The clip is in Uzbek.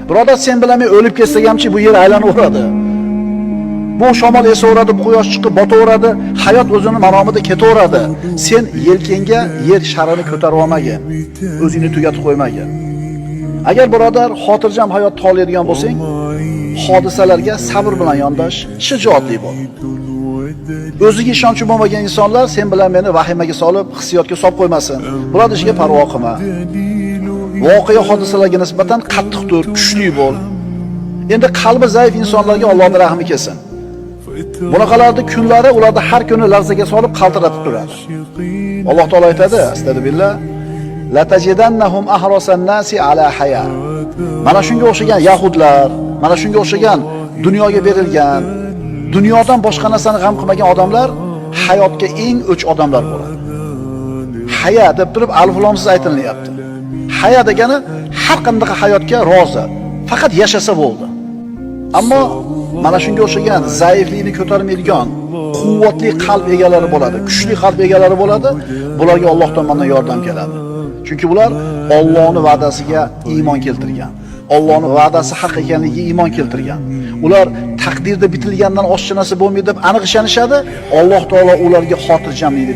Birodar, sen bilan men o'lib ketsak hamchi bu yer aylanaveradi. Bu shamol esaveradi, bu quyosh chiqib botaveradi, hayot o'zini maromida ketaveradi. Sen yelkangga yer sharini ko'tarib olmagin. O'zingni tugatib qo'ymagin. Agar birodar xotirjam hayot xohlaydigan bo'lsang, hodisalarga sabr bilan yondash, shijoatli bo'l. O'ziga ishonchi bo'lmagan insonlar sen bilan meni vahimaga solib, hissiyotga solib qo'ymasin. Bular ishiga parvo qilma. Voqea hodisalarga nisbatan qattiq tur, kuchli bo'l. Endi qalbi zaif insonlarga Allohning rahmi kelsin. Bunaqalarning kunlari ularni har kuni larzaga solib qaltiratib turadi. Alloh taolo aytadi, astagfirullah, la tajidannahum ahrasan nasi ala haya. Mana shunga o'xshagan yahudlar, mana shunga o'xshagan dunyoga berilgan, dunyodan boshqa narsani g'am qilmagan odamlar hayotga eng o'ch odamlar bo'ladi. Haya deb turib alif lomsiz aytilyapti. Haya degani har qanday hayotga rozi, faqat yashasa bo'ldi. Ammo mana shunga o'xshagan zaiflikni ko'tarmaydigan quvvatli qalb egalari bo'ladi, kuchli qalb egalari bo'ladi. Bularga Alloh tomonidan yordam keladi. Chunki bular Allohning va'dasiga iymon keltirgan. Allohning va'dasi haq ekanligiga iymon keltirgan. Ular taqdirda bitilgandan oshiq narsa bo'lmaydi deb aniq ishonishadi. Alloh taolo ularga xotirjamlik beradi.